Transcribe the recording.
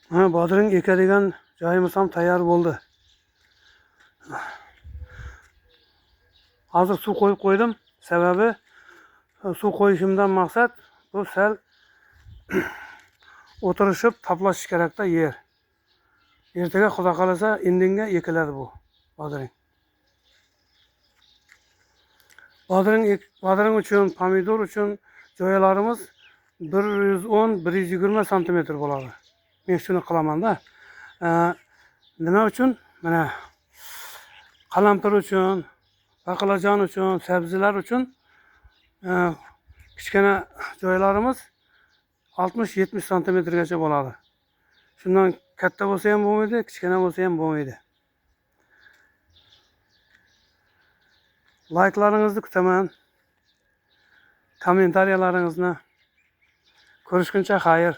Mana bodring ekadigan joyimiz ham tayyor bo'ldi. Hozir suv qo'yib qo'ydim. Sababi suv qo'yishimdan maqsad bu sal o'tirishib toplashish kerakda yer. Ertaga xudo xohlasa indinga ekiladi bu bodring. Bodring uchun, pomidor uchun joylarimiz 110-120 santimetr bo'ladi. Men shuni qilaman-da. Nima uchun? Mana qalampir uchun, baqlajon uchun, sabzilar uchun kichkina joylarimiz 60-70 santimetrgacha bo'ladi. Shundan katta bo'lsa ham bo'lmaydi, kichkina bo'lsa ham bo'lmaydi. Like'laringizni kutaman. Kommentariyalaringizni. Ko'rishguncha xayr.